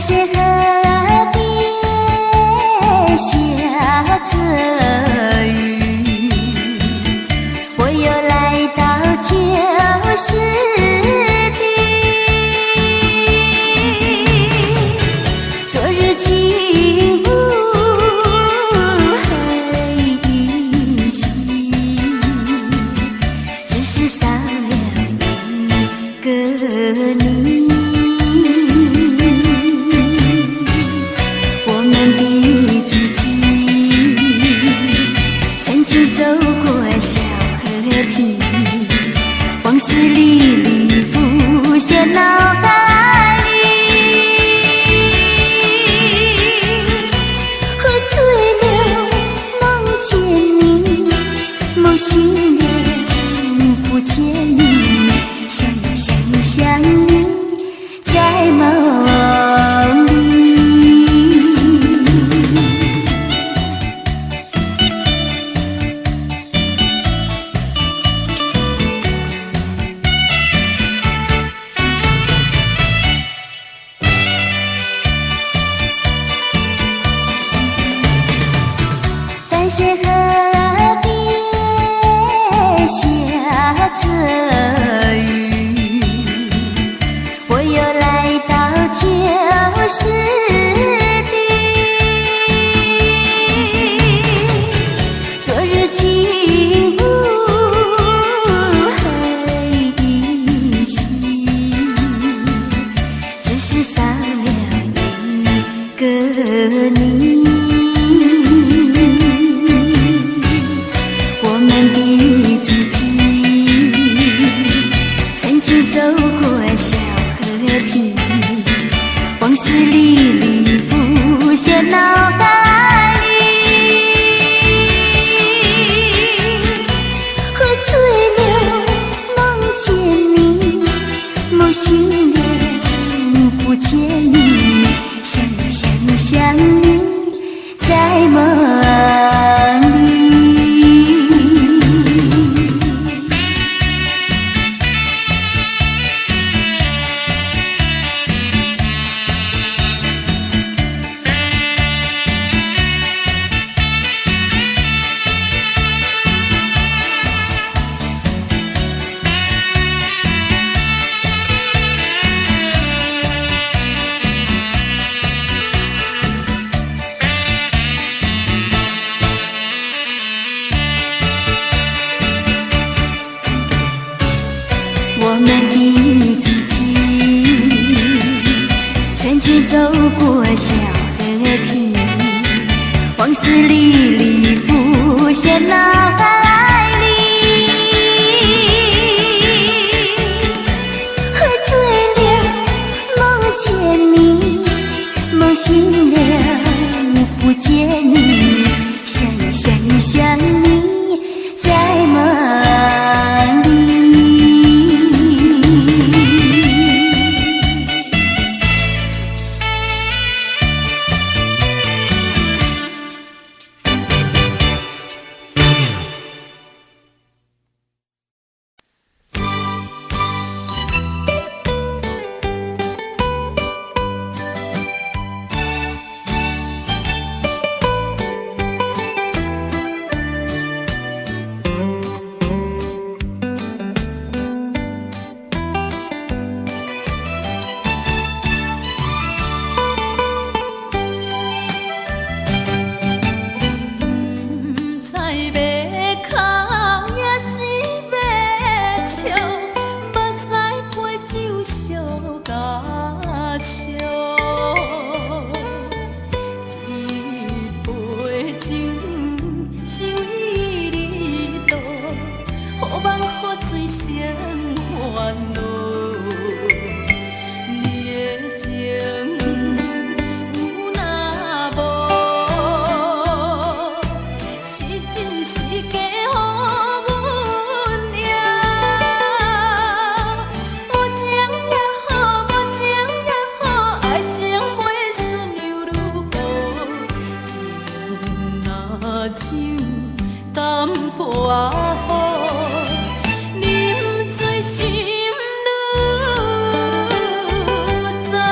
水河邊下著雨，我又來到舊時地。昨日情霧還依稀，只是少了一個你。我們的足跡，曾經走過小河堤，往事歷歷浮現腦海裡。喝醉了夢見你，夢醒了不見你，想你想你想你，在夢裡。淡水河邊下著雨，我又來到舊時地。昨日情霧還依稀，只是少了一個你。我們的足跡，曾經走過小河堤，往事歷歷浮現腦海裡。喝醉了夢見你，夢醒了不見你，想你想你想你，在夢裡。我們的足跡，曾經走過小河堤，往事歷歷浮現腦海裡。喝醉了夢見你，夢醒了不見你，想你想你想你，在夢裡。醉心愈早。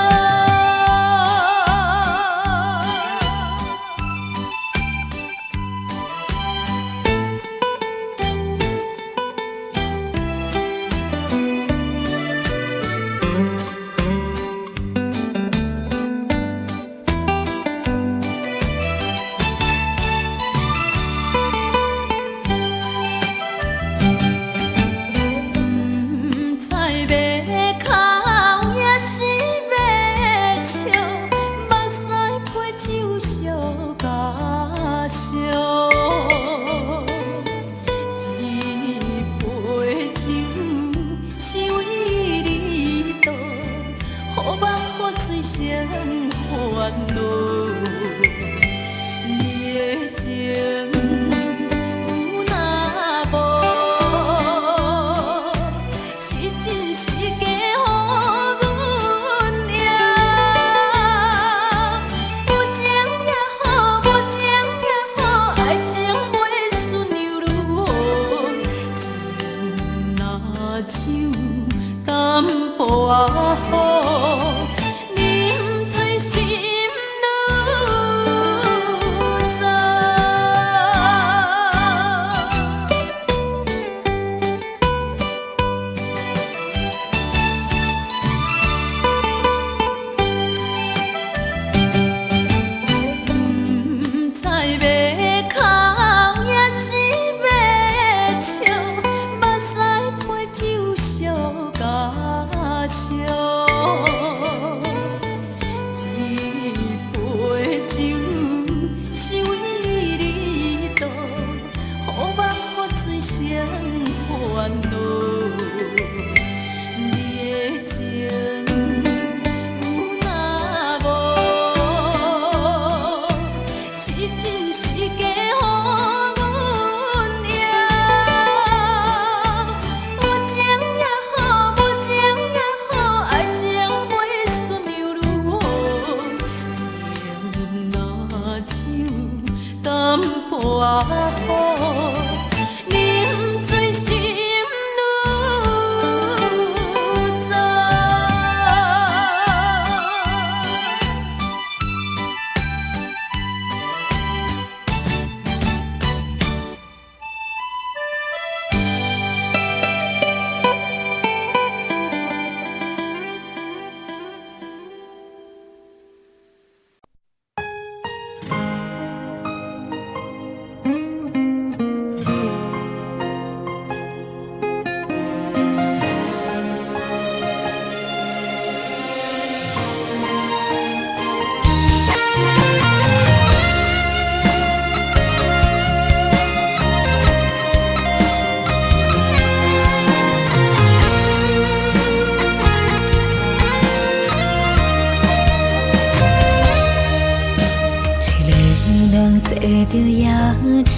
車，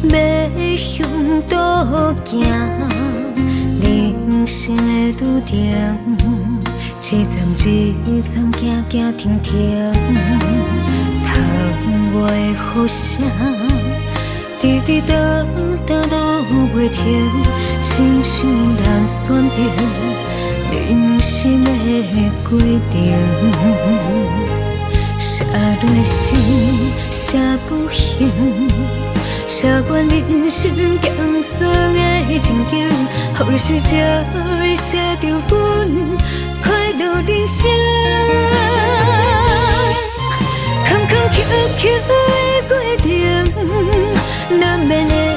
欲向佗行？人生的旅程，一站一站行行停停，窗外雨聲，直直沓沓落袂停，親像人選擇人生的過程。寫落心，寫不行，寫阮人生鹹酸的情景，予是才會寫著阮快樂人生。坎坎坷坎的過程，難免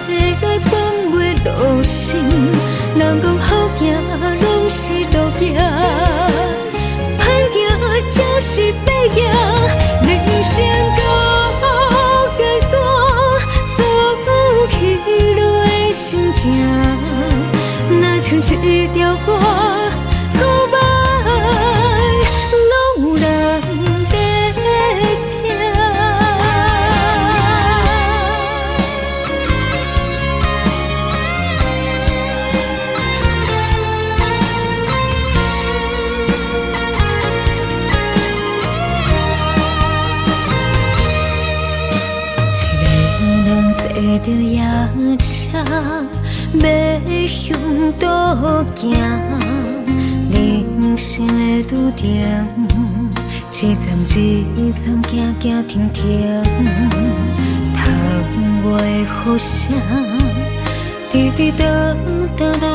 會愛放袂落心。人講好行攏是路行，歹行才是白行。人生到階段，所有起落的心情，若像一條歌，古擺攏有人在聽。一个人坐著夜車，欲向佗行？人生的旅程，一站一站行行停停，窗外雨聲，直直沓沓落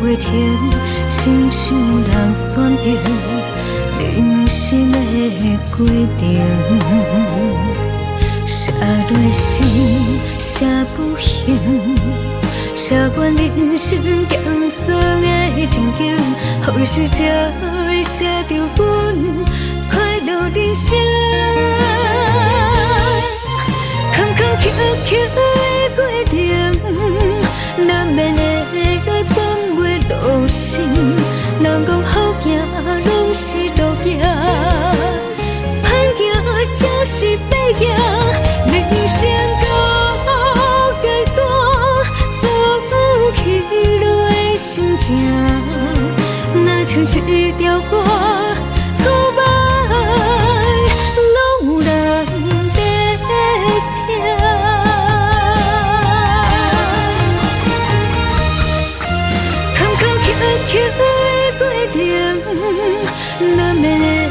袂停，親像人選擇人生的過程。寫落心，寫不行，寫阮人生鹹酸的情景，予是才會寫著阮快樂人生。坎坎坷坎的過程，難免會愛放袂落心。人講好行攏是路行，歹行才是白行。人生到階段，所有起落的心情，若像一條歌，古擺攏有人在聽。坎坎坷坎的過程，難免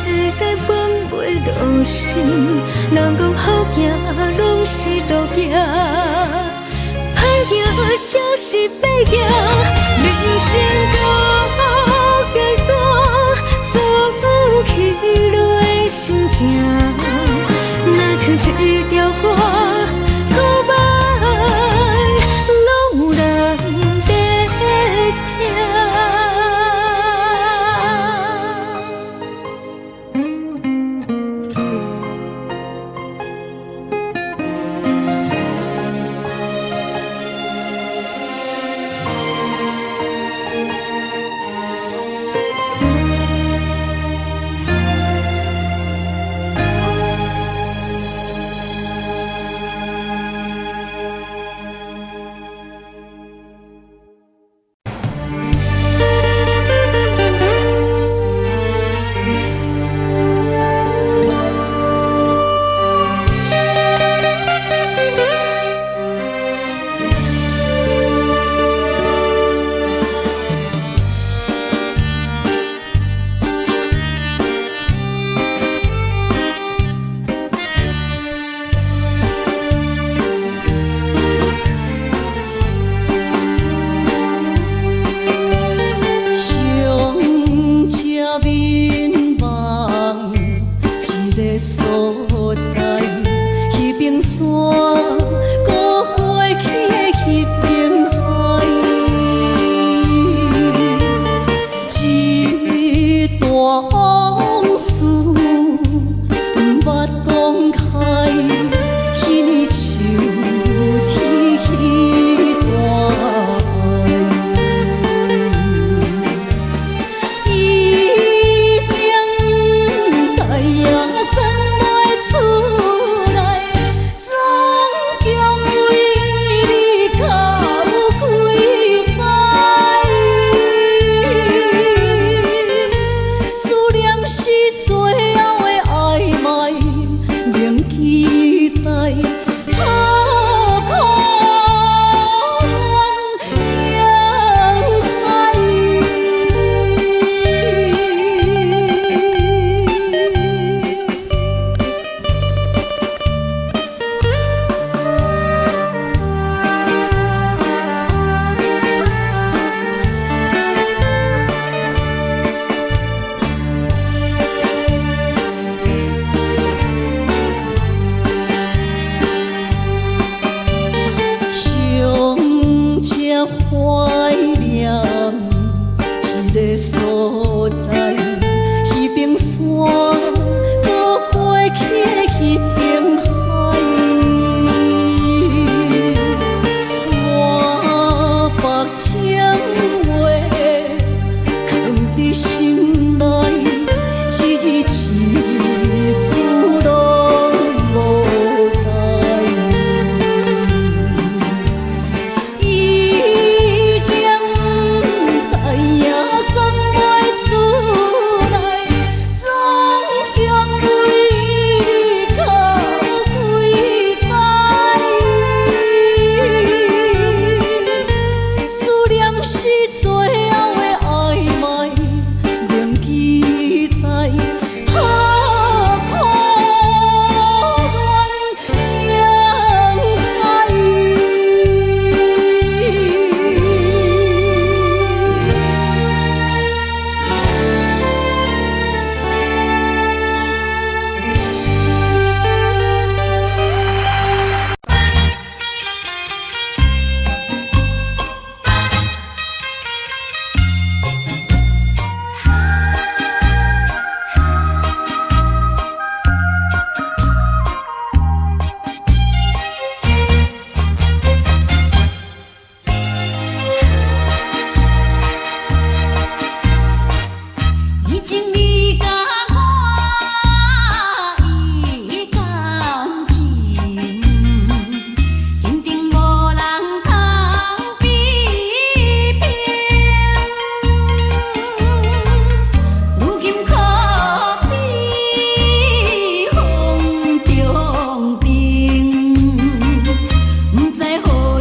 會愛放袂落心。人講好行攏是路行，歹行才是白行。人生到階段，所有起落的心情，若像一條歌，古擺攏有人在聽。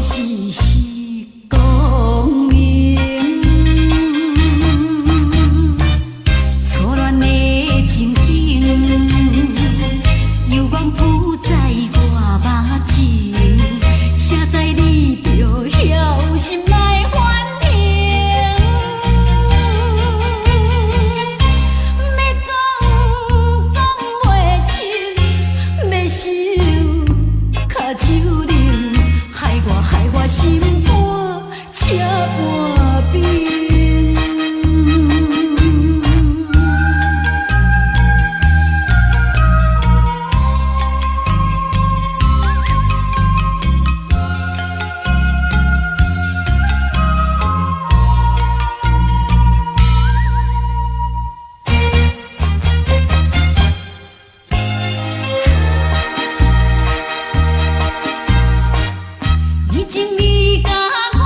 時是光明。初戀的情景，猶原浮在我目前，誰知你著曉心來反應。欲講講袂清，欲收跤手冷，害我害我心肝赤半冰。以前你佮我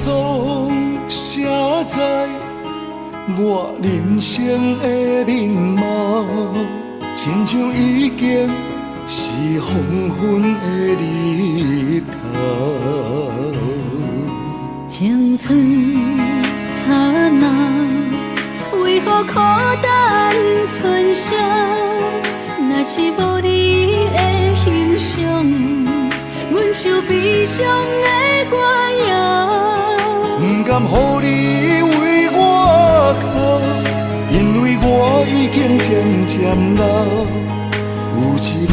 霜寫在我人生的面貌，親像已經是黃昏的日頭。青春燦爛，為何苦等春宵？若是無你的欣賞，阮唱悲傷的歌謠。毋甘予你為我哭，因為我已經漸漸老。有一日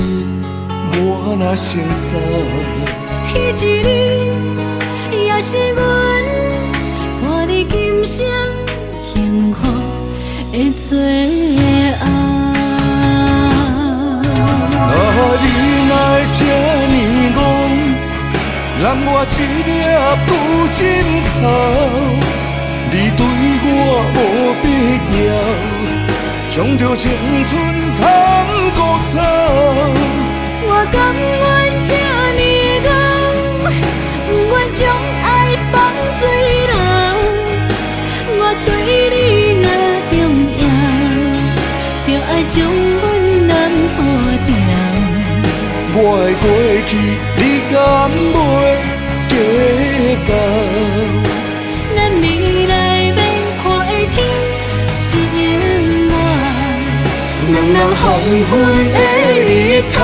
我若先走，彼一日也是阮伴你今生幸福的最後。啊，你哪會這呢戇，攬我一粒舊枕頭，你對我無必要，將著青春牽孤走。我甘願這呢戇，不願將愛放水流。我對你若重要，就愛將阮攬好牢。我的過去，你敢袂計較？咱未來欲看的天是永遠兩人黃昏的日頭。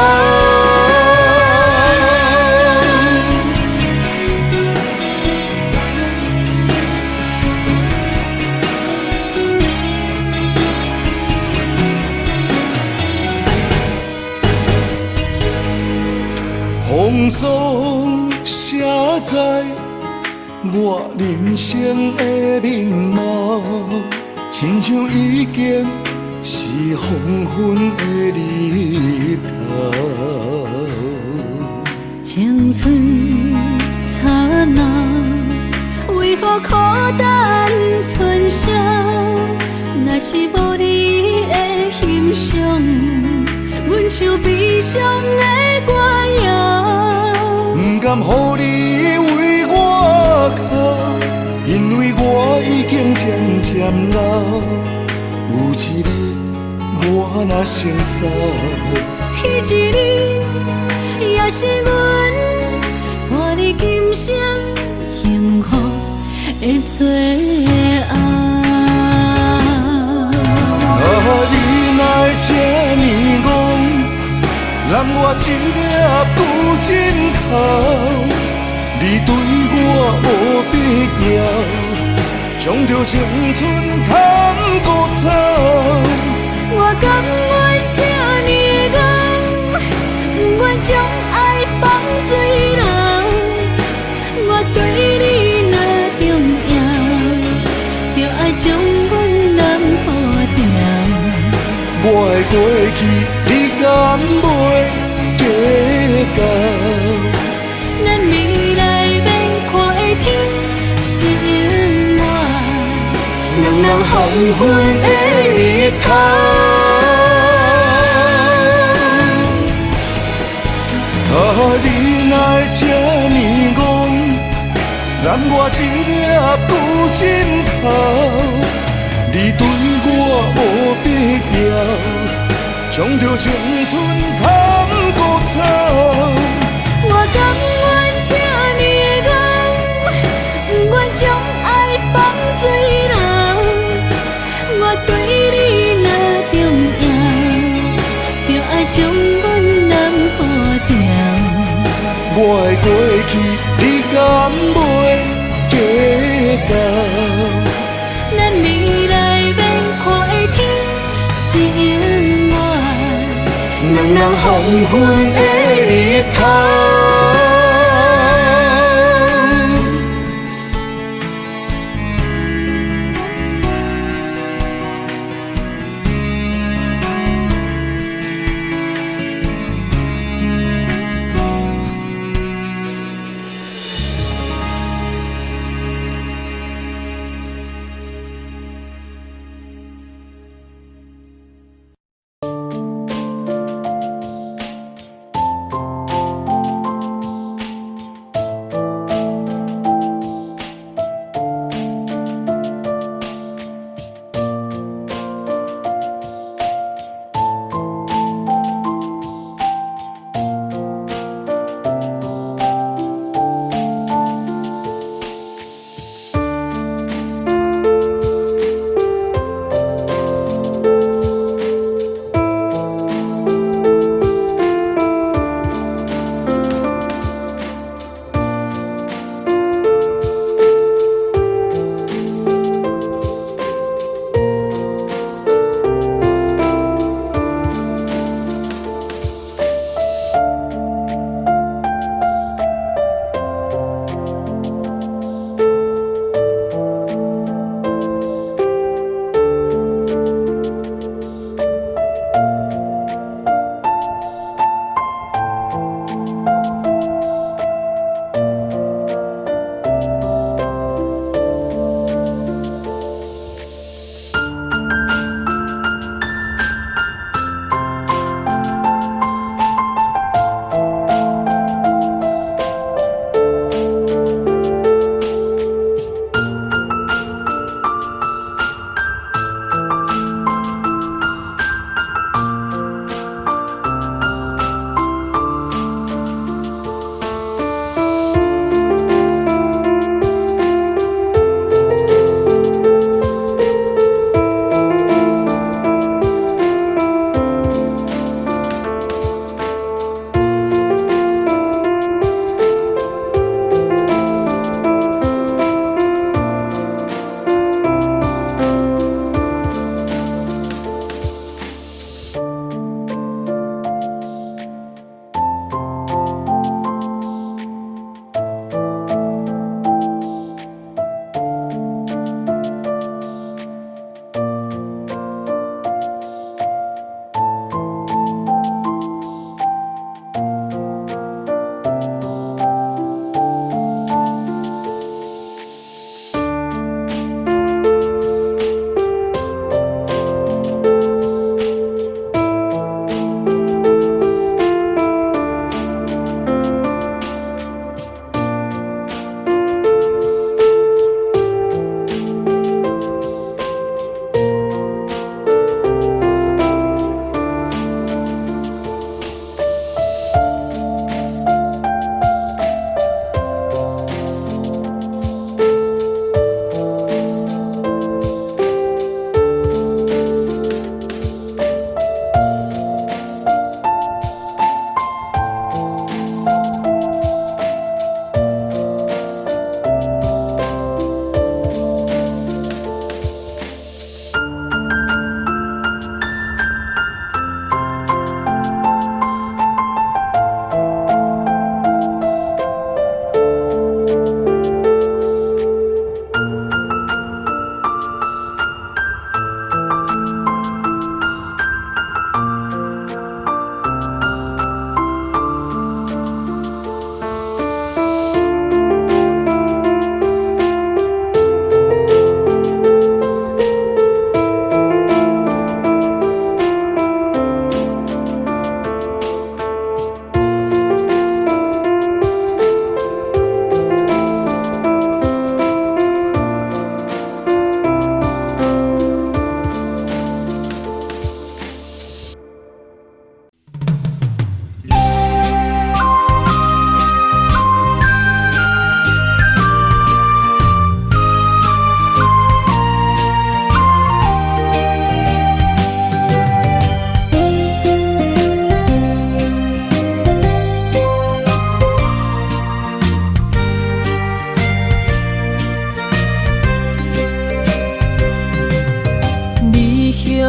風霜寫在我人生的面貌，親像已經是黃昏的日頭。青春燦爛，為何苦等春宵？若是無你的欣賞，阮唱悲傷的歌謠。毋甘予你為我哭，因為我已經漸漸老。有一日我若先走，彼一日也是阮伴你今生幸福的最後。啊，你哪會這呢戇，攬我一粒舊枕頭，你對我無必要，將著青春牽孤走。我甘願這呢戇，不願將愛放水流。我對你若重要，就愛將阮攬好牢。我的過去，你敢袂計較？咱未來欲看的天是永遠兩人黃昏的日頭。啊，你哪會這呢戇，攬我一粒舊枕頭，你對我無必要，將著青春牽孤走。我甘願這呢戇，不願將愛放水流。我對你若重要，就愛將阮攬好牢。我的過去，你敢袂計較？咱未來欲看的天是永遠兩人黃昏的日頭。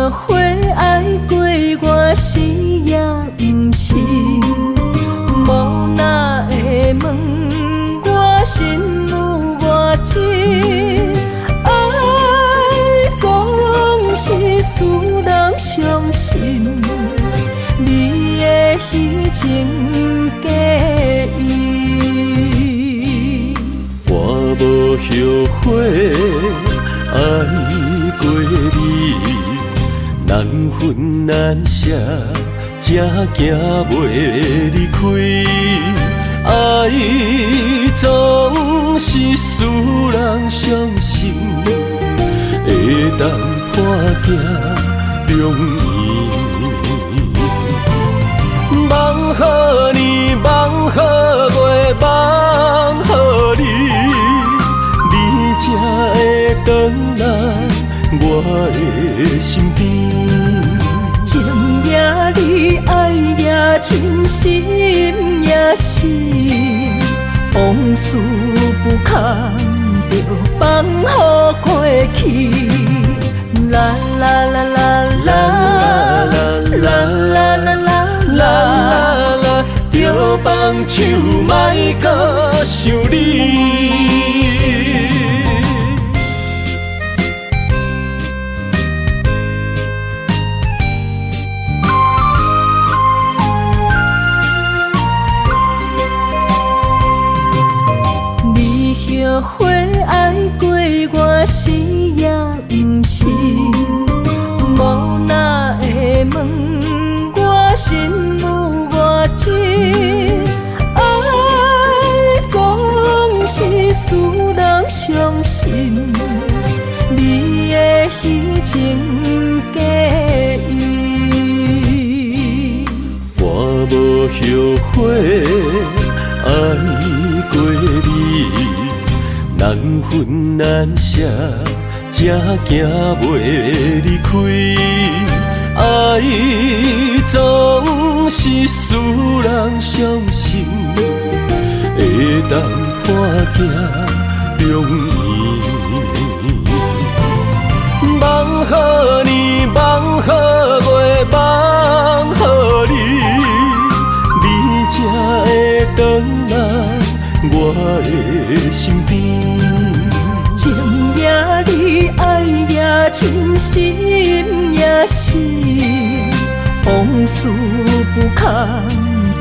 悔愛過我是抑毋是？無奈會問我心有偌深，愛總是使人傷心，你的虛情假意。我無後悔愛過你，難分難捨，才行袂離開。愛總是使人傷心，會當破镜重圓。梦予年，梦予月，梦予你，你才會轉來我的身邊。情也你，愛也深，心也深，往事不堪，就放予過去。啦啦啦啦啦啦啦啦啦啦啦，著放手，莫閣想你。你後悔愛過我是抑毋是？無奈會問我心有偌深，愛總是使人傷心，你的虛情假意。我無後悔愛過你，難分難捨，才行袂離開。愛總是使人傷心，會當破鏡重圓。梦予年，梦予月，梦予你，你才會轉來我的身邊。情也你，愛也深，心也深，往事不堪，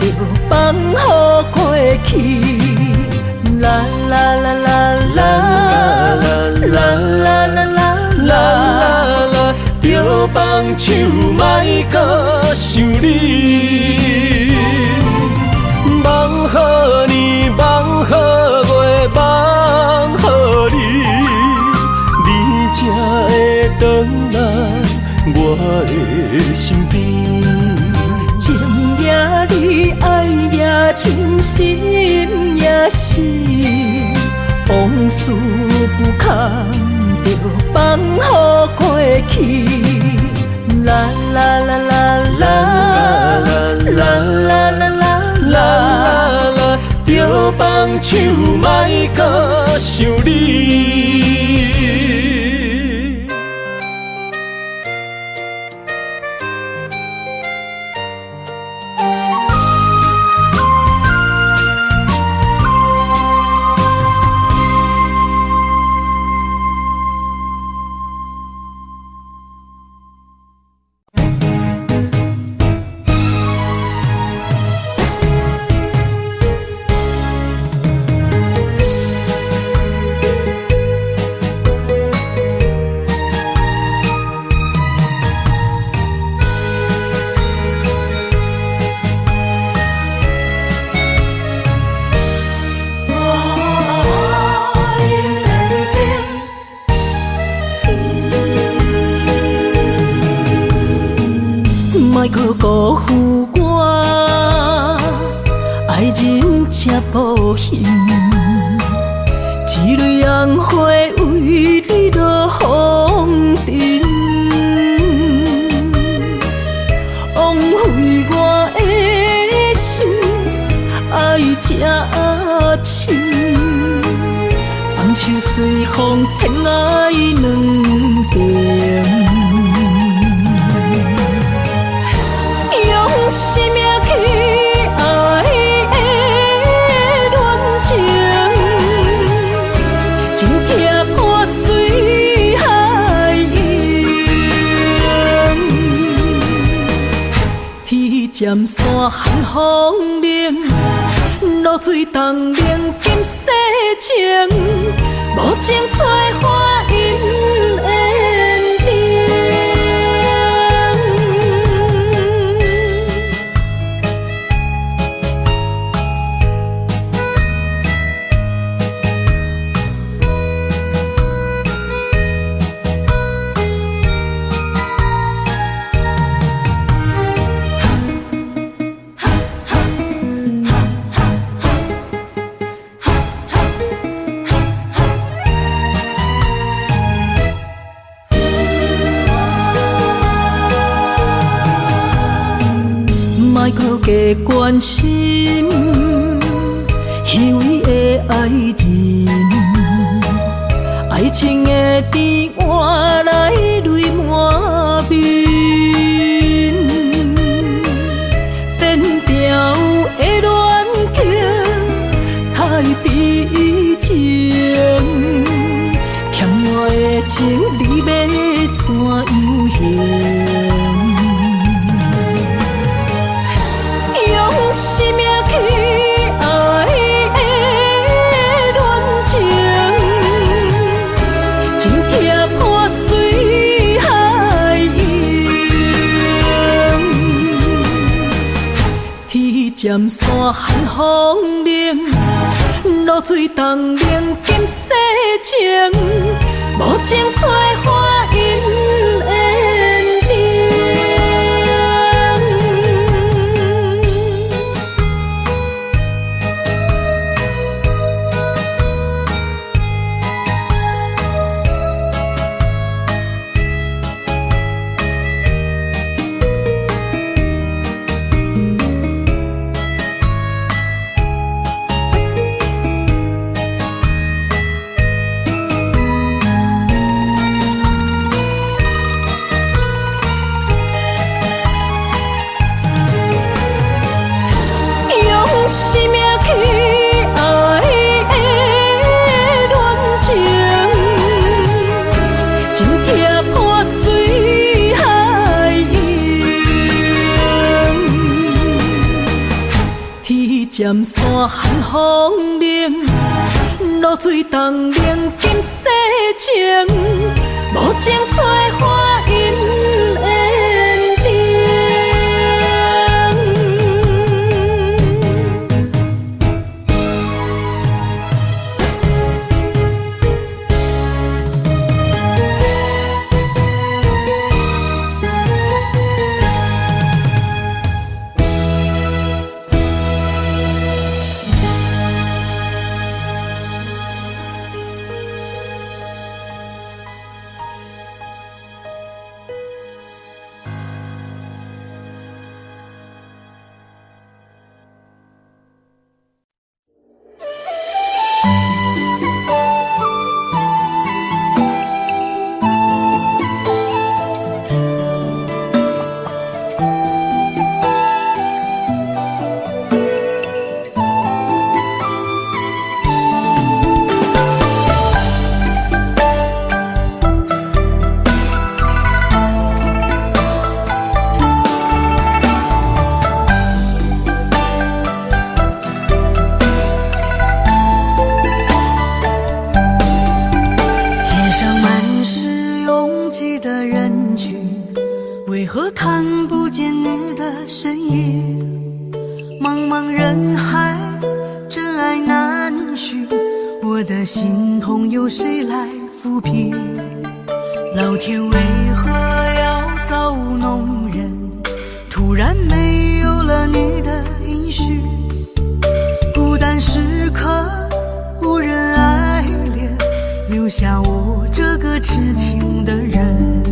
就放予過去。啦啦啦啦啦啦啦啦啦啦啦，著放手，莫閣想你。梦予年，梦予月，梦予你，你才會轉來我的身邊。情也你，愛也深，心也深，往事不堪，就放予過去。啦啦啦啦啦啦啦啦啦啦啦，著放手，莫閣想你。莫閣辜負我，愛人這薄幸，一蕊紅花為你落紅塵，枉費我的心愛這深，放手隨風，天愛兩邊。尖山寒風冷，露水凍冷今世情，無情催花姻緣冷。莫阁加關心虛偽的愛人，愛情的甜換來淚滿面，變調的戀情太悲情，欠我的情你欲怎樣還？用生命去愛的戀情，真痛破碎海洋。天漸山寒風冷，露水凍冷今世情，無情催花姻緣冷。用生命去愛的戀情，真痛破碎海洋。天漸山寒風冷，露水凍冷今世情，無情催花姻緣冷。街上滿是擁擠的人群，為何看不見你的身影？茫茫人海，真愛難尋，我的心痛由誰來撫平？老天為何要造弄人？突然沒有了你的音訊，孤單時刻無人愛戀，留下我這個痴情的人。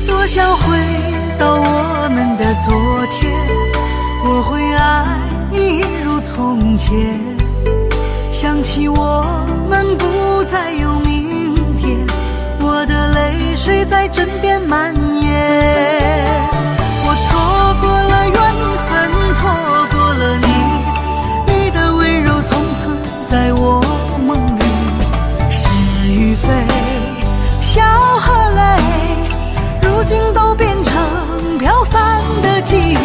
多想回到我們的昨天，我會愛你一如從前。想起我們不再有明天，我的淚水在枕邊蔓延。我錯過了緣分，錯過了你，你的溫柔從此在我夢裡。是與非，笑和淚，如今都變成飄散的記憶。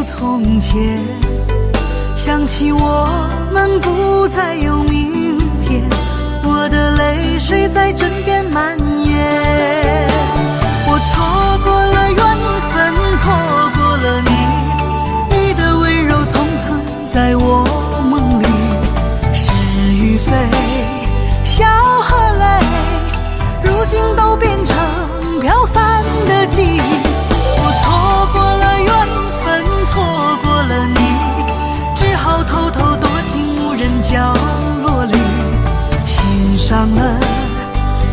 從前，想起我們不再有明天，我的淚水在枕邊蔓延。我錯過了緣分，錯過了你，你的溫柔從此在我夢裡。是與非，笑和淚，如今都變成飄散的記憶。我錯過了緣分，錯過了你，只好偷偷躲進無人角落裡。心傷了，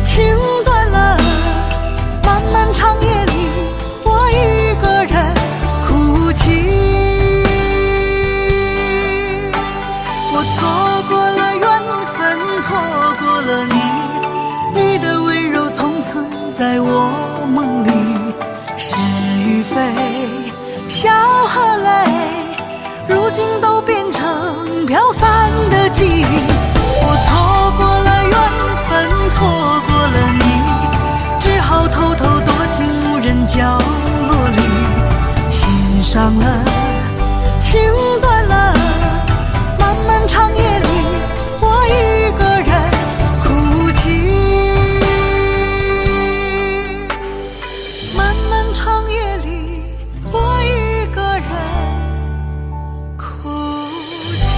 情斷了，漫漫長夜裡，我一個人哭泣。我錯過了緣分，錯過了你，你的溫柔從此在我夢裡。是與非，笑和淚，如今都變成飄散的記憶。我錯過了緣分，錯過了你，只好偷偷躲進無人角落裡。心傷了，情斷了，漫漫長夜裡，我一個人哭泣。漫漫長夜裡，我一個人哭泣。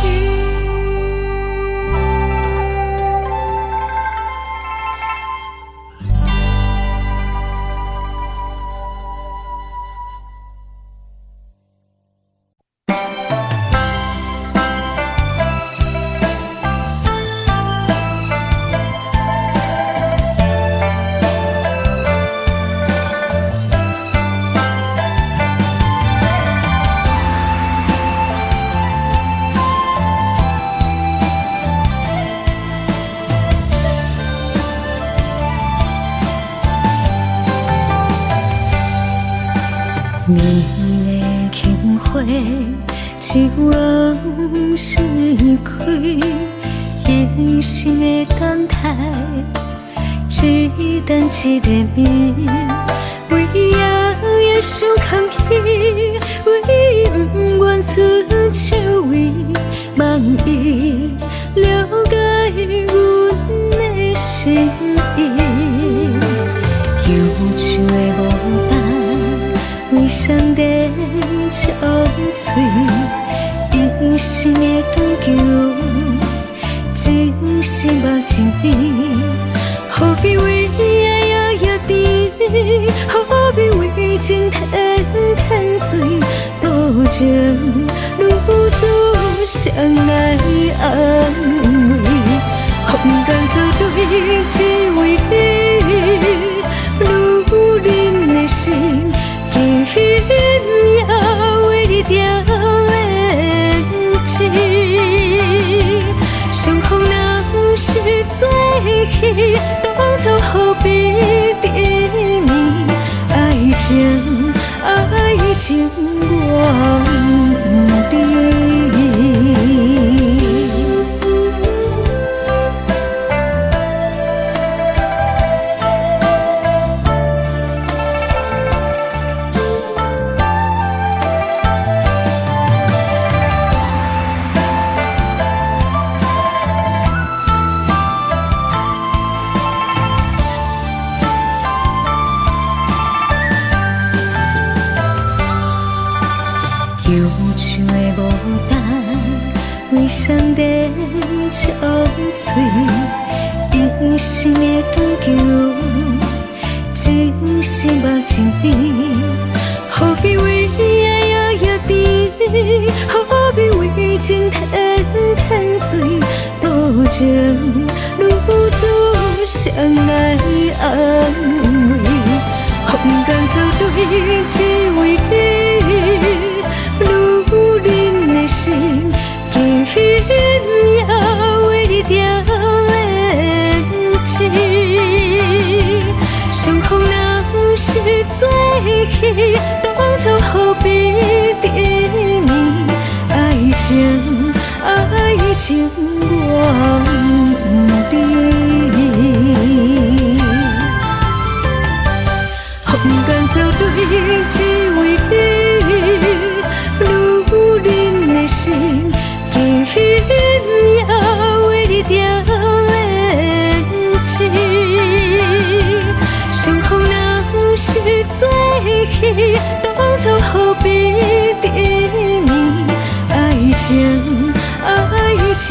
美麗情花一往是開，一生的等待，只等一个面。為夜夜想空去，為不願出手位，望伊了解阮的心意。舊樹的牡丹，為誰在憔悴？一生的追求，只是目一暝。何必為愛夜夜甜？何必為情天天醉？多情女子誰來安慰？風間做對，只為你，女人的心，今夜為你點胭脂。相逢若是做戲，當初何必甜蜜？愛情，愛情我不知。舊樹的牡丹，為誰在憔悴？一生的追求，只是目一暝。何必為愛夜夜甜？何必為情天天醉？多情女子誰來安慰？風間做對，只為你，女人的心，今夜為你點胭脂。相逢若是做戲，當初何必甜蜜？愛情，愛情我不知。風間做對，只為你。做戲，當初何必甜蜜？愛情，愛情，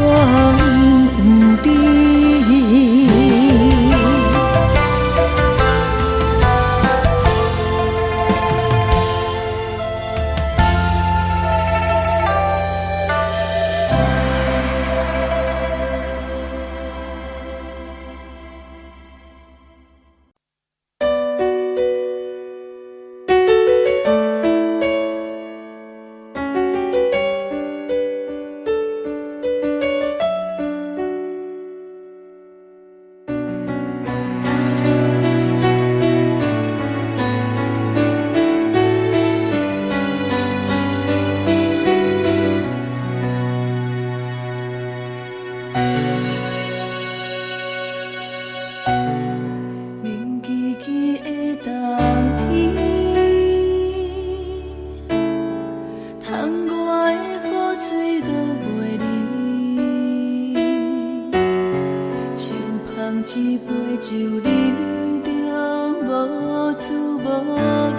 我毋知。冷吱吱的冬天，窗外的雨水落袂离，手捧一杯酒，饮著无滋无味，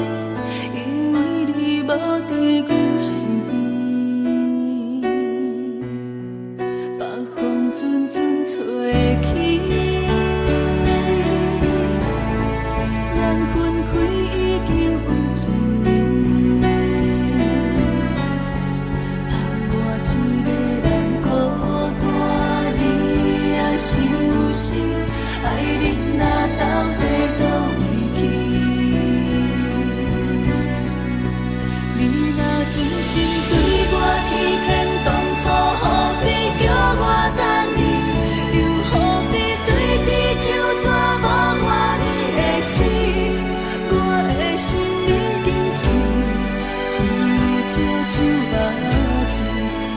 因為你無佇阮身邊。北風陣陣吹起，咱分開已經有一年，放我一个人孤單伫遐傷心，愛人啊，到底佗位去？你若真心對我欺騙，當初何必叫我等你？又何必對天咒詛無我你的死？我的心已經醉，一石酒目醉，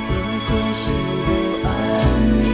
不過是無暗暝。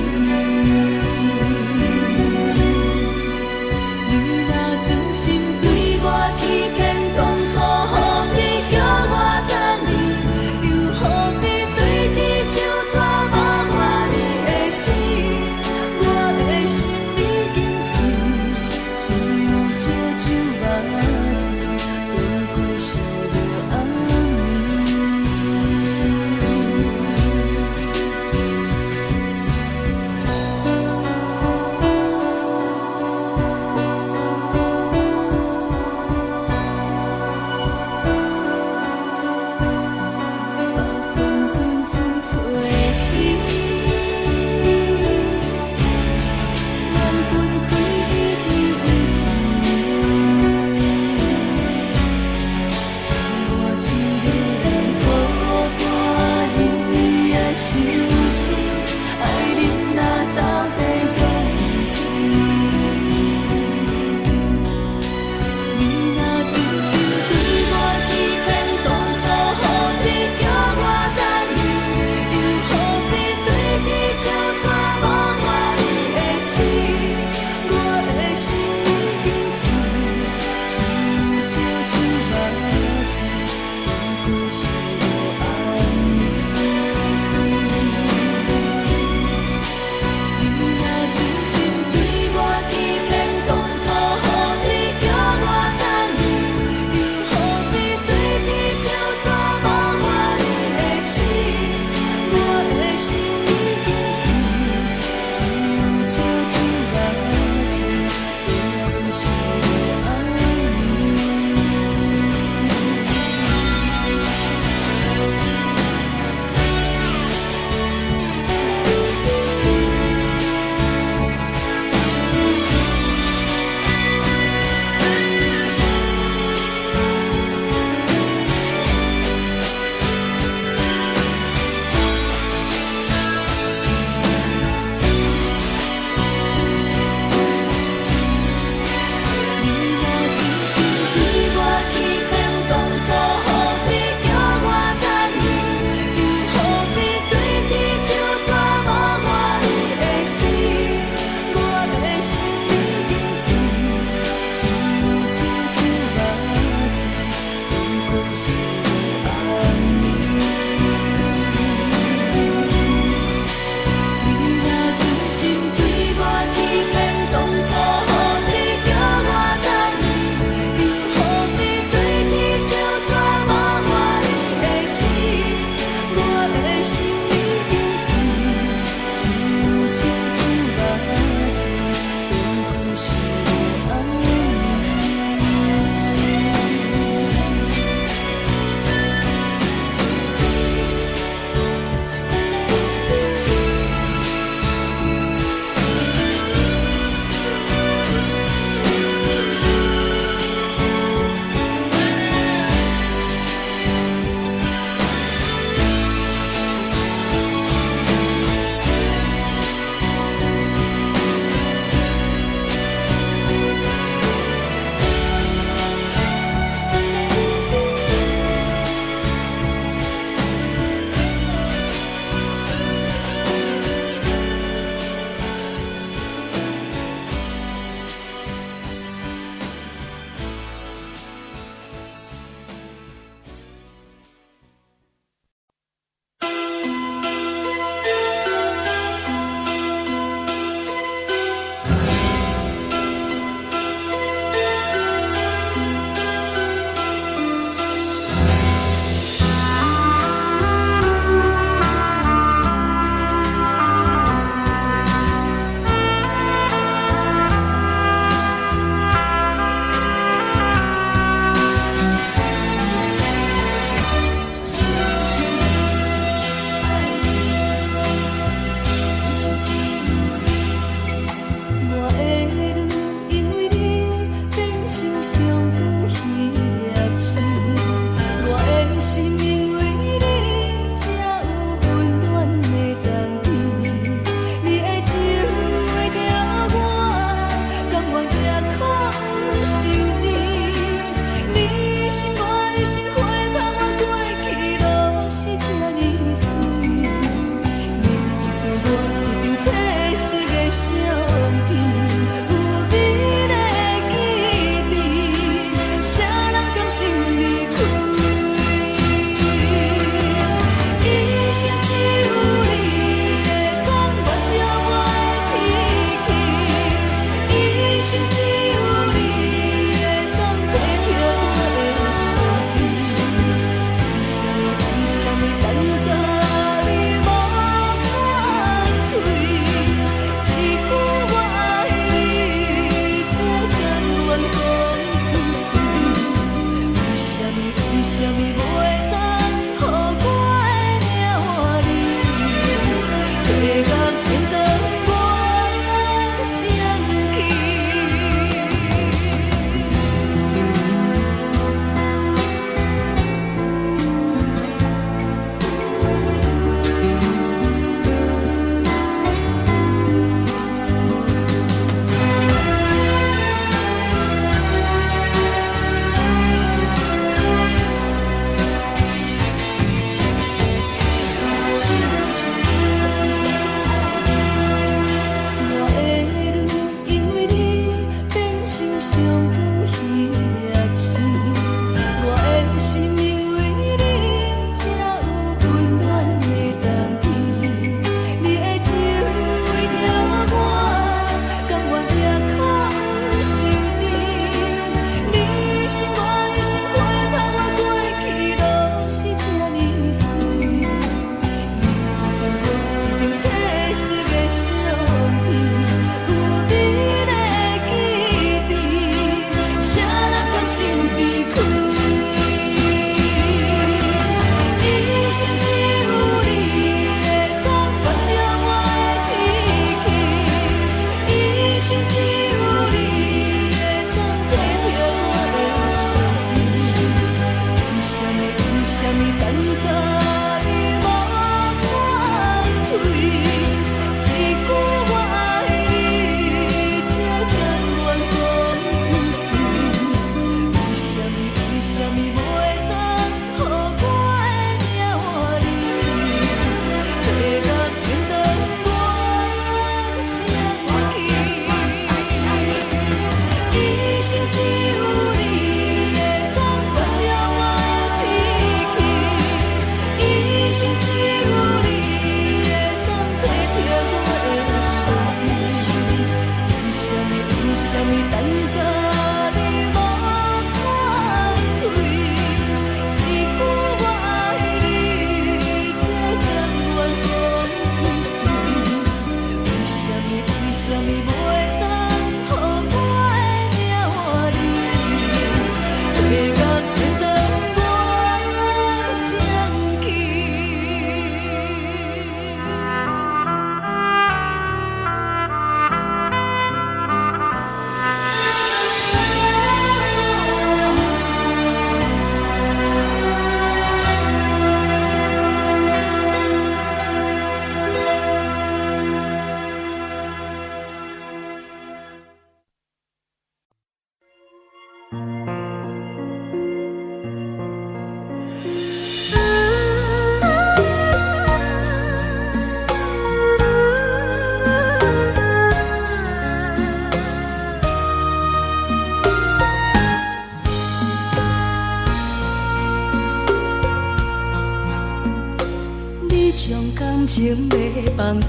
將感情欲放空，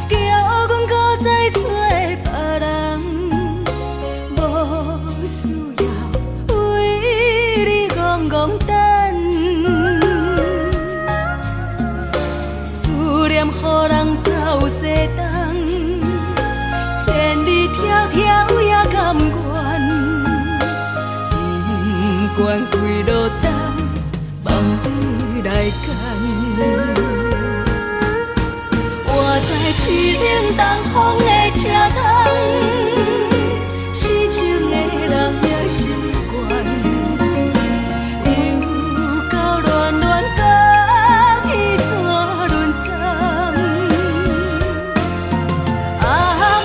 叫阮閣再揣別人，無需要為你戇戇等，思念予人走西東，千里迢迢也甘願，不管幾落冬，望你來牽。活在凄冷東風的車窗，痴情的人也習慣，又到暖暖甲天山轮转，啊，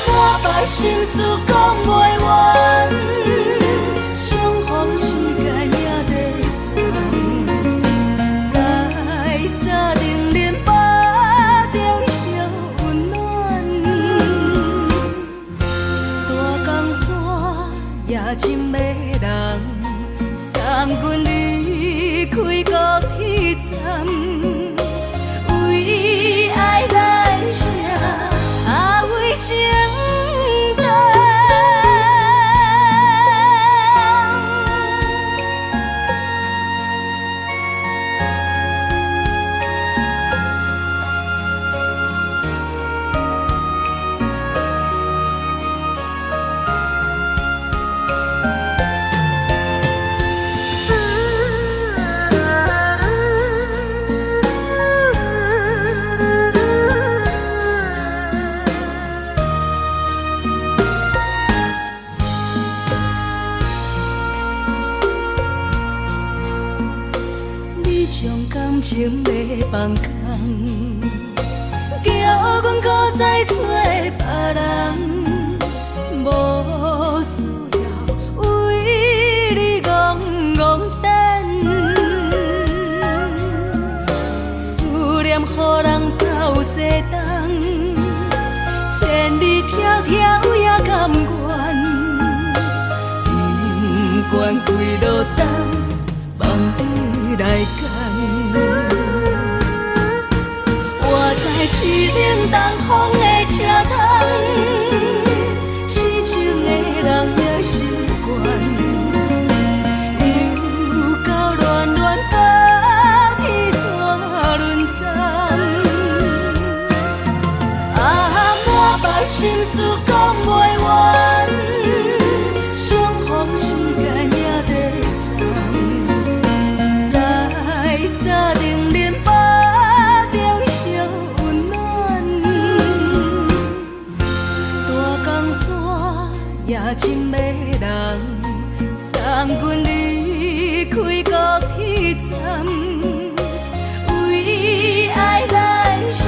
满腹心事講袂完，相逢時間也短暫，在三重恁腹中相溫暖，大江山也真迷人，送阮離開高鐵站，為愛來寫，啊為情等。你將感情欲放空，叫阮閣再揣別人，無需要為你戇戇等，思念予人走西東，千里迢迢也甘願，不管幾落冬，望你來牽。活在凄冷東風的車窗，痴情的人也習慣，又到暖暖甲天山轮转，啊，满腹心事講袂完，相逢時間也短暫，在三重恁腹中相溫暖，大江山也真迷人，送阮離開高鐵站，為愛來寫，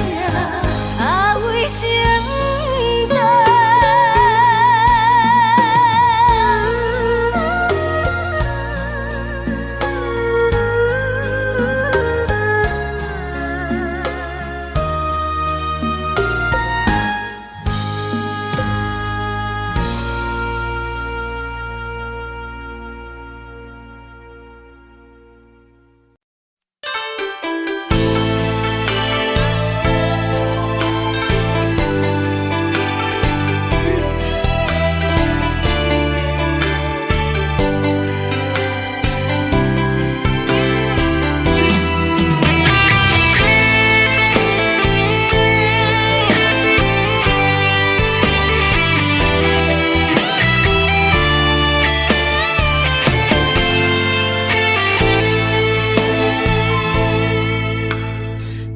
啊為情等。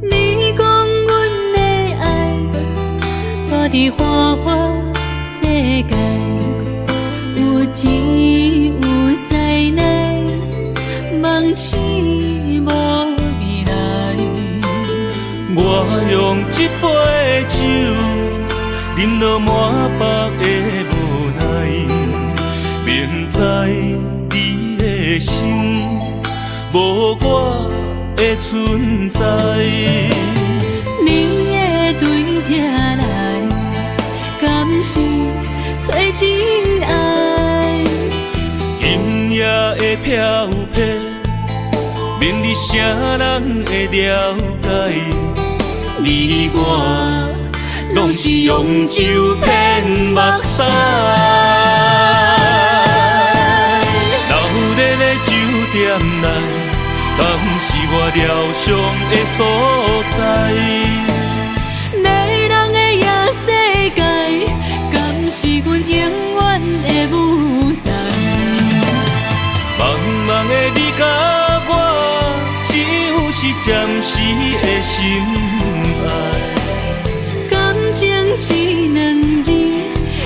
你講阮的愛，蹛佇花花世界，有錢有勢內，夢醒無未來。我用這杯酒，飲落滿腹的無奈，明知你的心無我的存在。你會對這來，敢是找真愛？今夜的飄泊，明日啥人会了解？你我攏是用酒骗目屎。闹热的酒店内，敢是我疗伤的所在？迷人的夜世界，敢是阮永远的舞台？茫茫的你佮我，只有是暂时的心爱。感情这两字，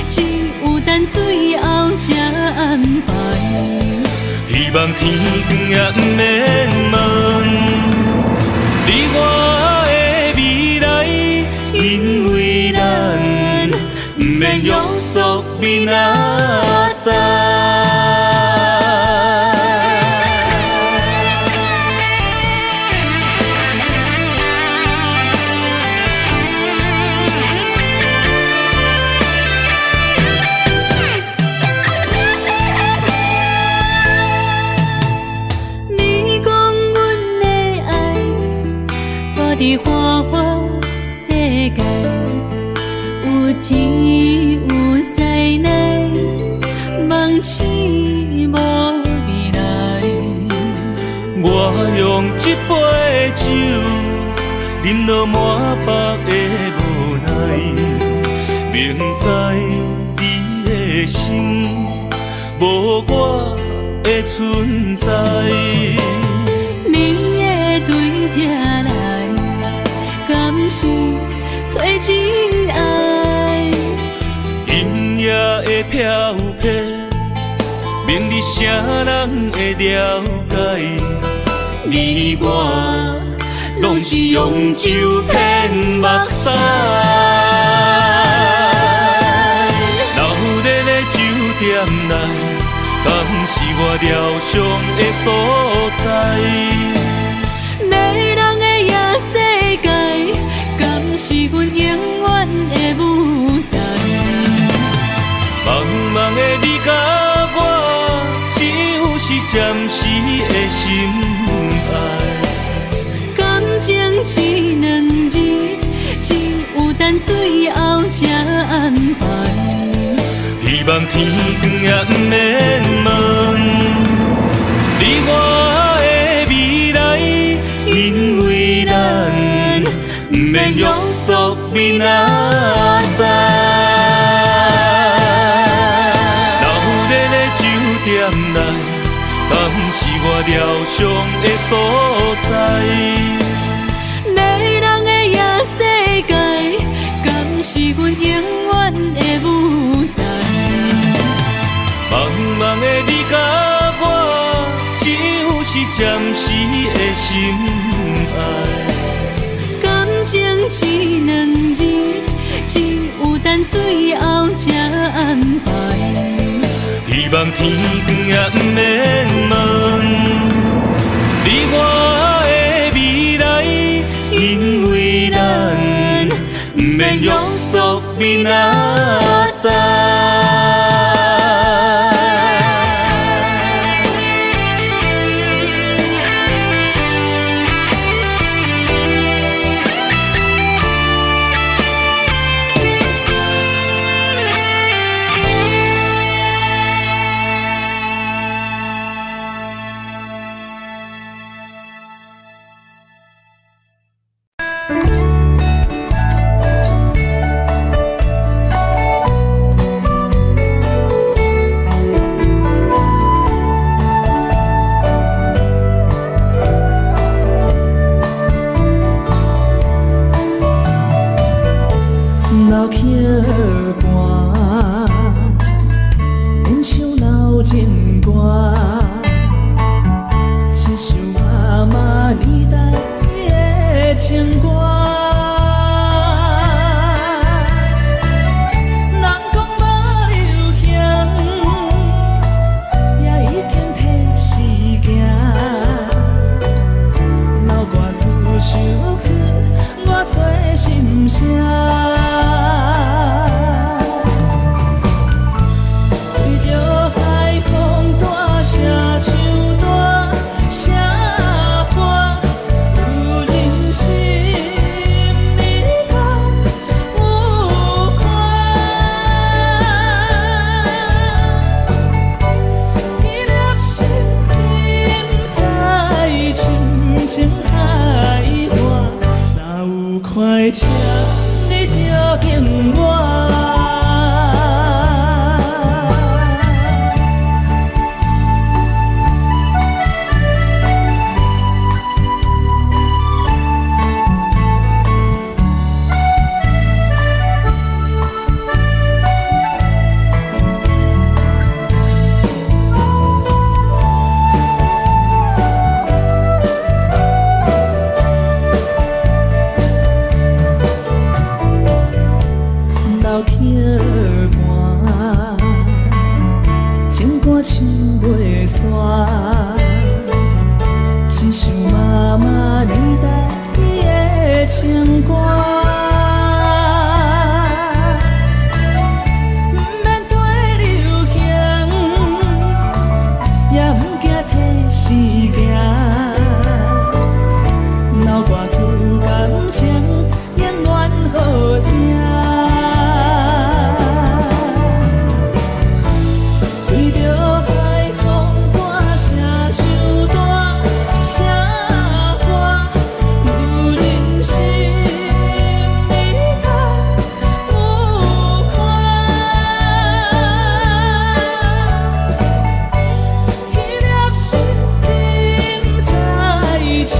只有等最后才安排。希望天光也毋免问，你我的未来，因为咱毋免约束明仔载。你讲阮的爱，住伫花花世界，有钱有势内，梦醒无未来。我用这杯酒，饮落满腹的无奈，明知你的心无我的存在。你会对这来，敢是找真爱？今夜的飘泊，明日啥人会了解？你我攏是用酒骗目屎。闹热的酒店内，敢是我疗伤的所在？迷人的夜世界，敢是阮永远的舞台？茫茫的你佮我，只有是暂时的心爱。感情这两字，只有等最后才安排。希望天光也毋免问，你我的未来，因为咱毋免约束明仔载。闹热的酒店内，敢是我疗伤的所在？迷人的夜世界，敢是阮永远的舞台？茫茫的你佮我，只有是暂时的心爱。感情这两字，只有等最后才安排。希望天光也毋免问，你我的未来，因为咱毋免约束明仔载。老曲歌，连唱老情歌，一首阿嬷年代的情歌。人讲无流行，也已经提时行。老歌词唱出偌多心声。对著海风大声唱，大声喊，一首媽媽你台語的情歌。毋免綴流行，也毋驚提時行。老歌词感情永遠好聽。對著海風大聲唱大聲喊，有人心你敢有看？彼粒星沉在深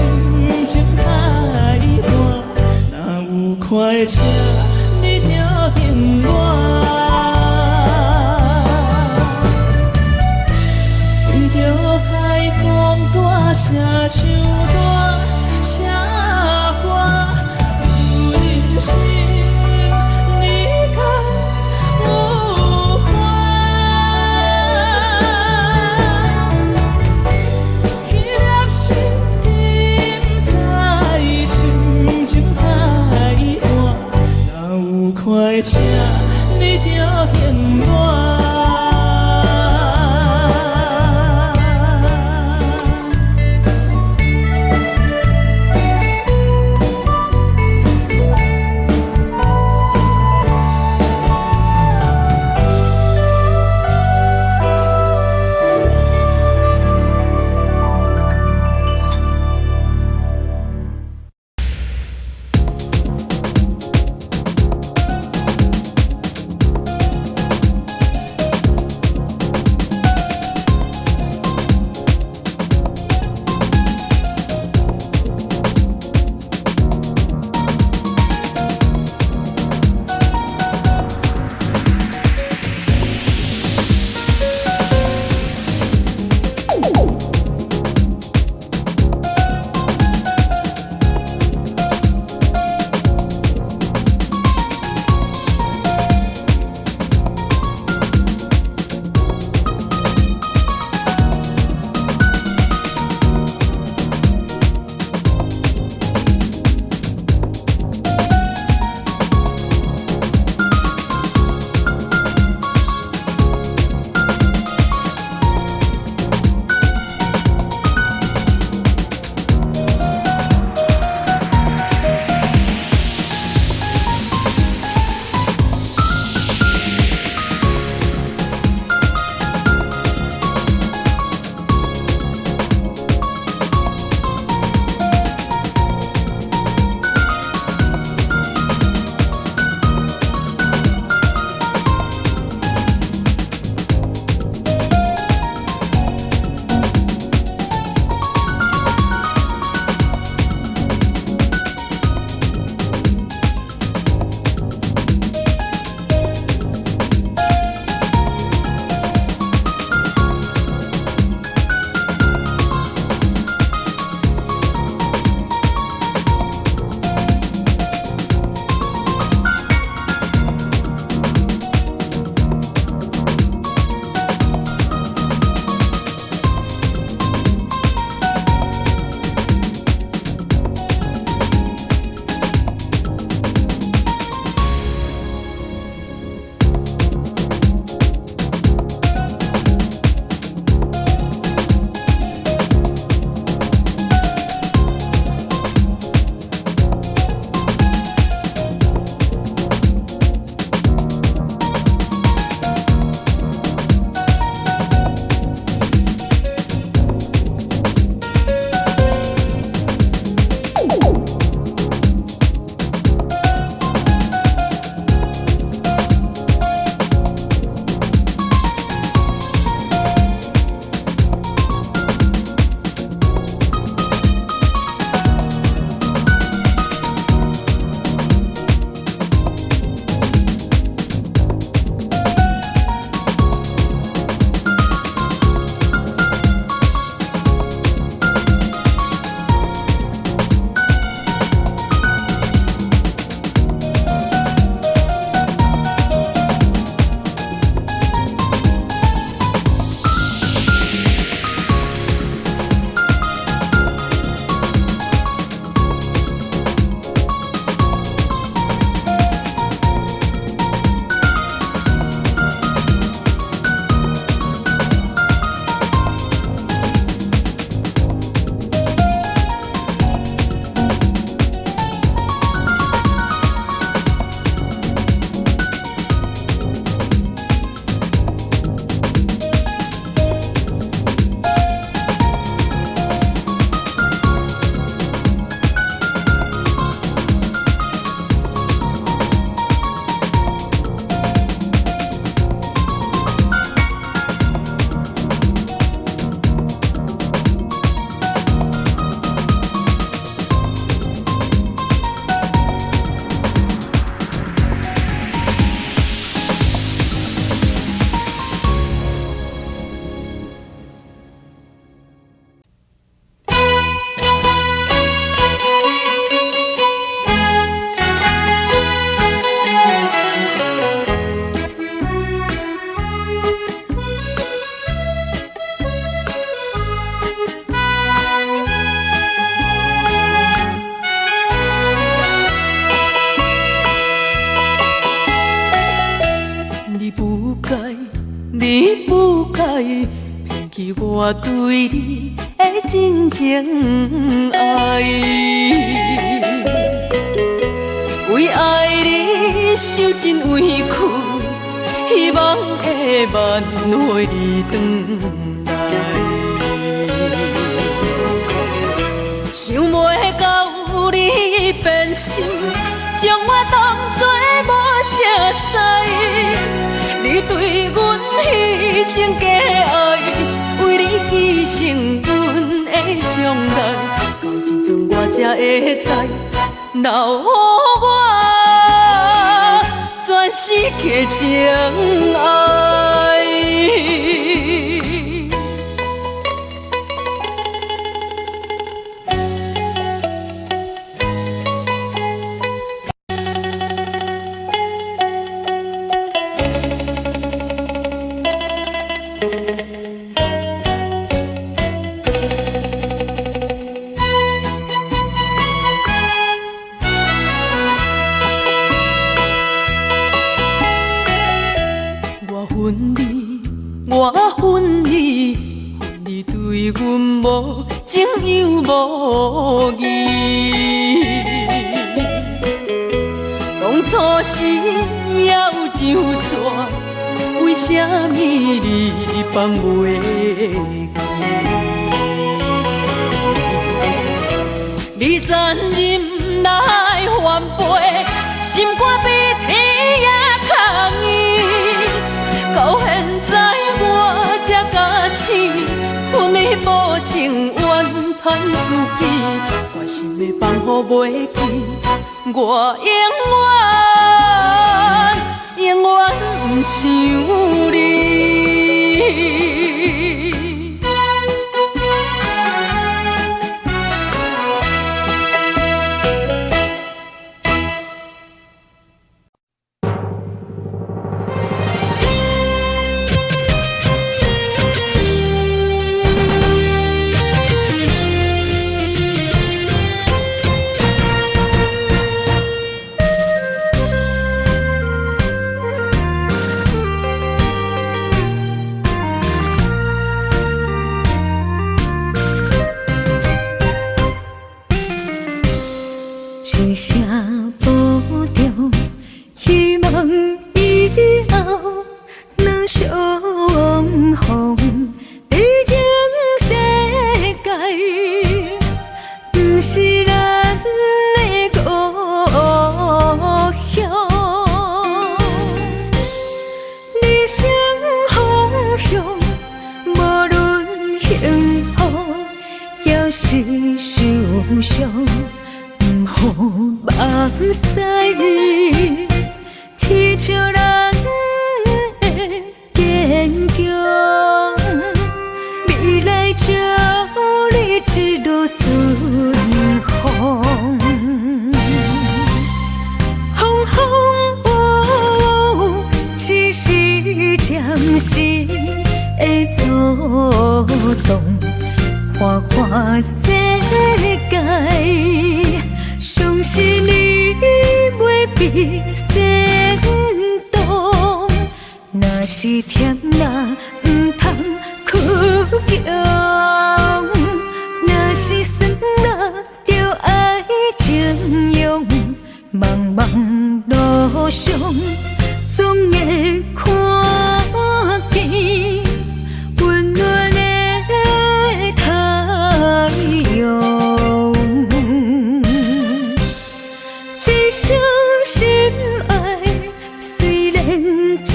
情海岸，若有快車，你著還我。對著海風大聲唱大聲喊，有人心你敢有看？彼粒星沉在深情海岸，若有快車，你著還我。我對你的真情愛。為愛你受盡委屈，希望會挽回你轉來。想袂到你變心，將我當作無熟似。你對阮彼種假愛，為你犧牲阮的將來，到這陣我才會知，留予我全是假情愛。我恨你，我恨你，恨你對阮無情又無義。當初時也有這樣做，為啥物你放袂記？你殘忍來反背，心肝比鐵也較硬。到現在我才敢醒，恨你無情怨叹自己，決心欲放予袂記，我永遠永遠毋想你。一声保重，希望以後若相逢，佇情世界，毋是咱的故鄉。人生方向，無論幸福，抑是受傷。予目屎天笑人的堅強，未來祝你一路順風，風風雨雨只是暫時的阻擋，花花世界。相信你袂被煽動，若是忝若毋通倔強，若是酸若著愛縱容，茫茫路上總會看見溫暖的太陽。一生深愛，雖然只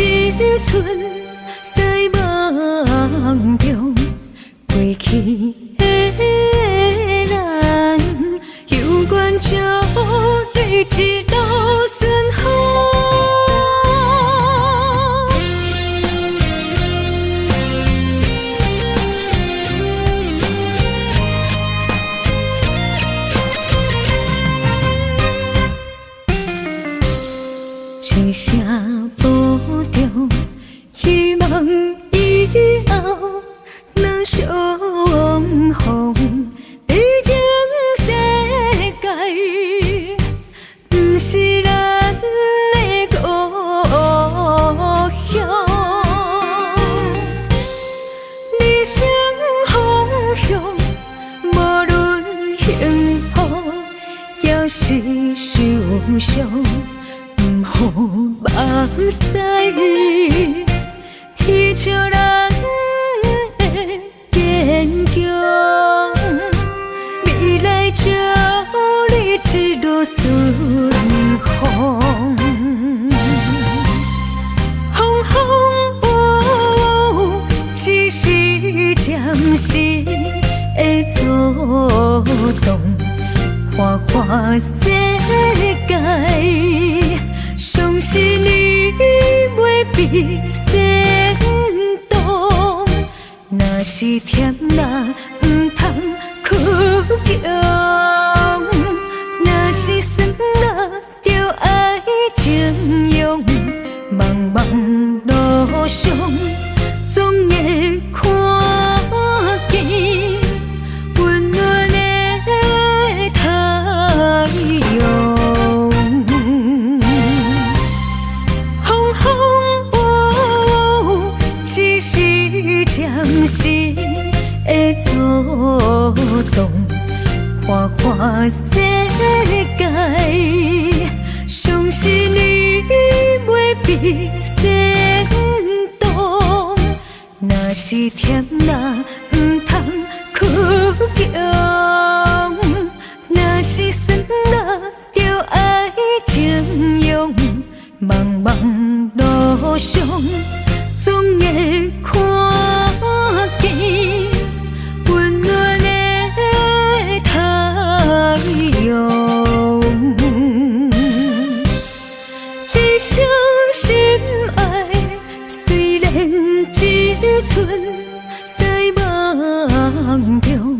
存在夢中，過去的咱，猶原祝你一路順風。一聲保重，希望以後若相是受傷，毋予目屎天笑人的堅強，未來祝你一路順風。風風雨雨，只是暫時的阻擋。花花世界，相信你袂被煽動。若是忝啦，毋通屈強；若是酸啦，就愛縱容。茫茫路上，總會看見溫暖的太陽。風風雨雨，只是暫時的阻擋。花花世界，相信你袂被煽動。若是忝啦，毋通屈強；若是酸啦，就愛縱容。茫茫路上，總會看見溫暖的太陽。一生深愛，雖然只存在夢中，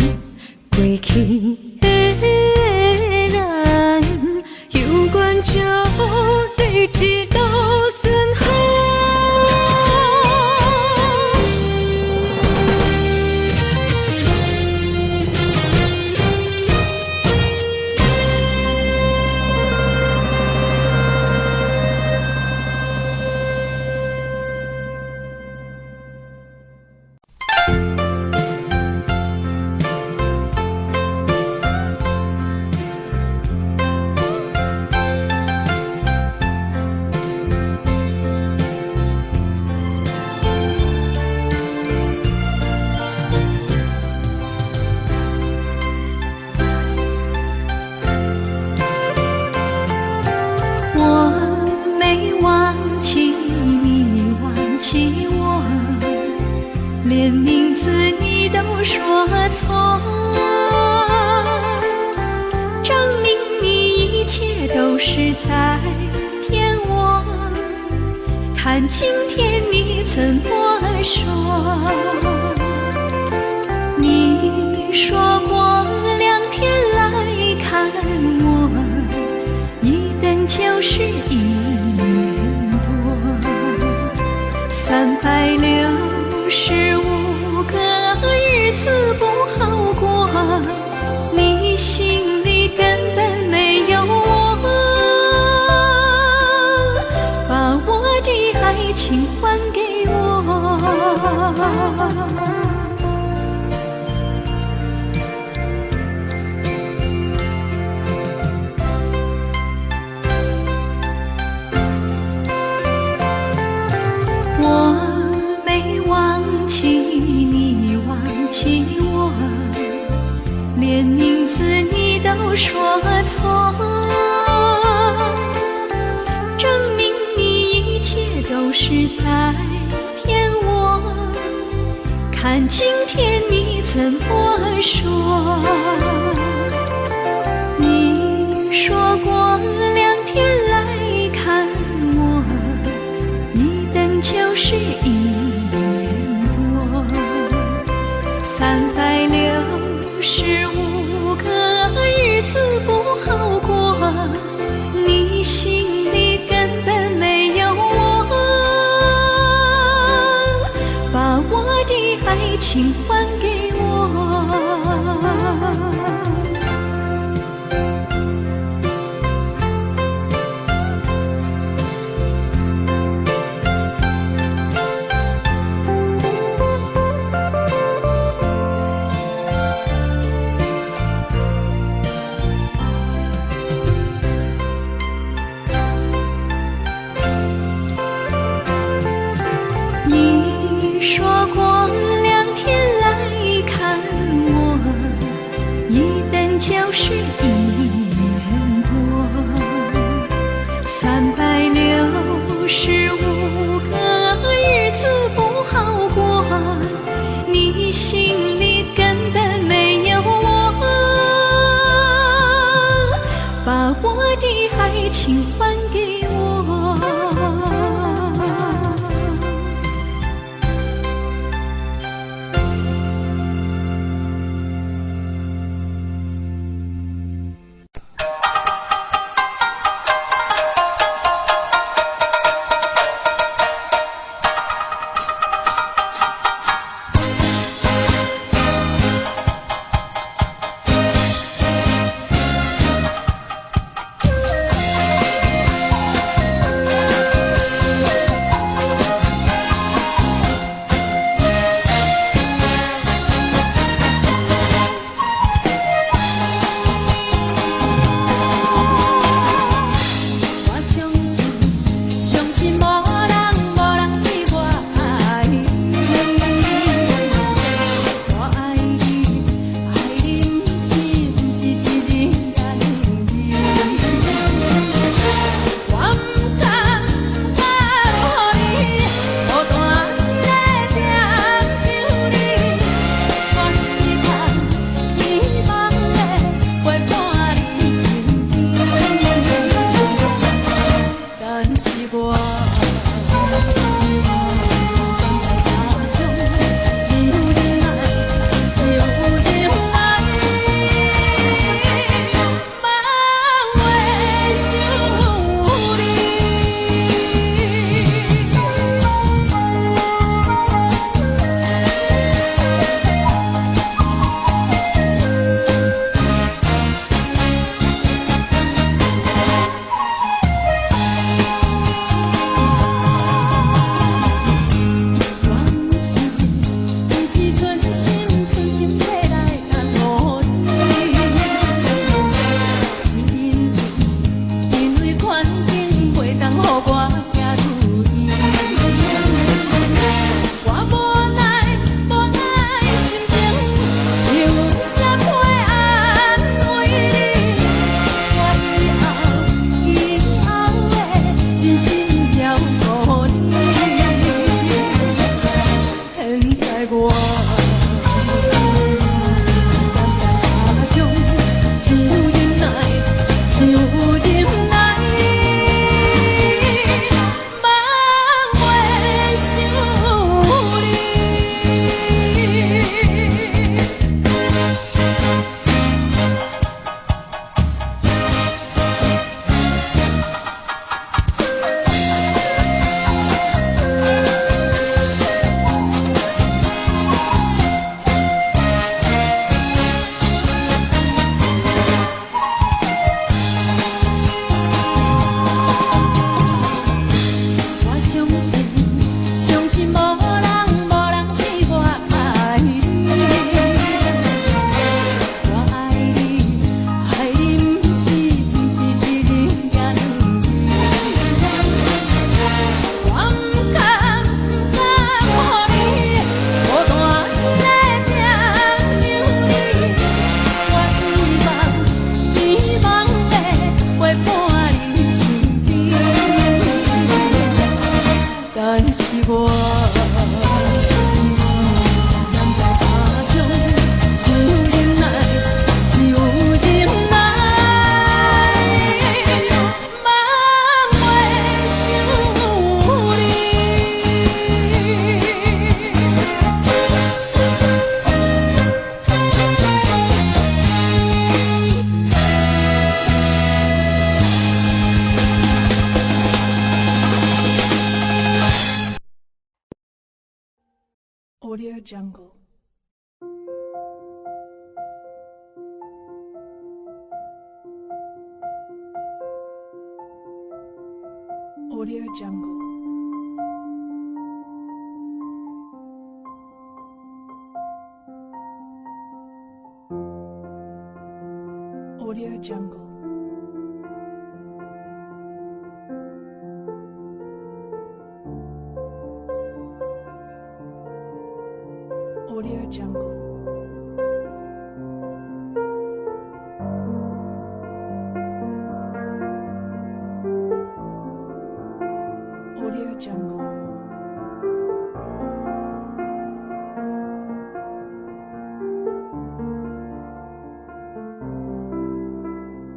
過去的咱，猶原祝你一路順風。我沒忘記你，忘記我，連名字你都說錯，證明你一切都是在騙我。看今天你怎麼說？你說過2天來看我，一等就是1年多，365個日子不好過，你心裡根本沒有我，把我的愛情還給我。我沒忘記你，忘記我，連名字你都說錯，證明你一切都是在騙我。看今天你怎麼說？你說過2天來看我，一等就是1年多，365個日子不好過，你心裡根本沒有我，把我的愛情還給我。Audio Jungle. Audio Jungle. Audio Jungle. Audio Jungle. Audio Jungle.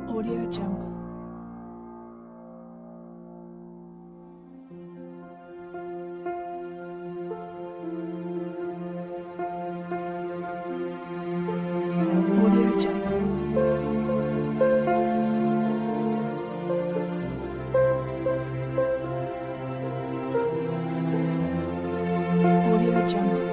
Audio Jungle. Audio Jungle. Audio Jungle. Audio Jungle.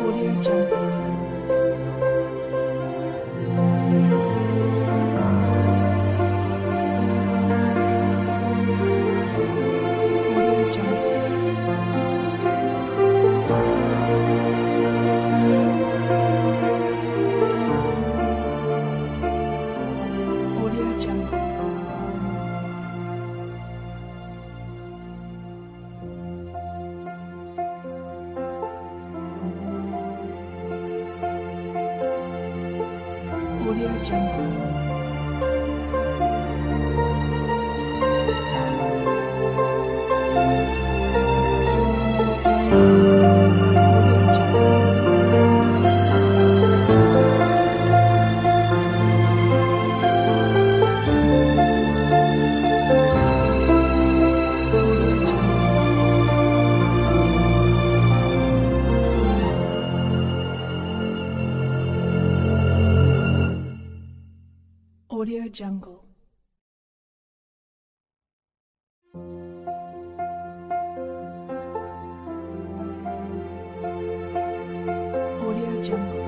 Audio Jungle. Audio Jungle. Audio Jungle. Audio Jungle. Audio Jungle. Audio Jungle. Audio Jungle.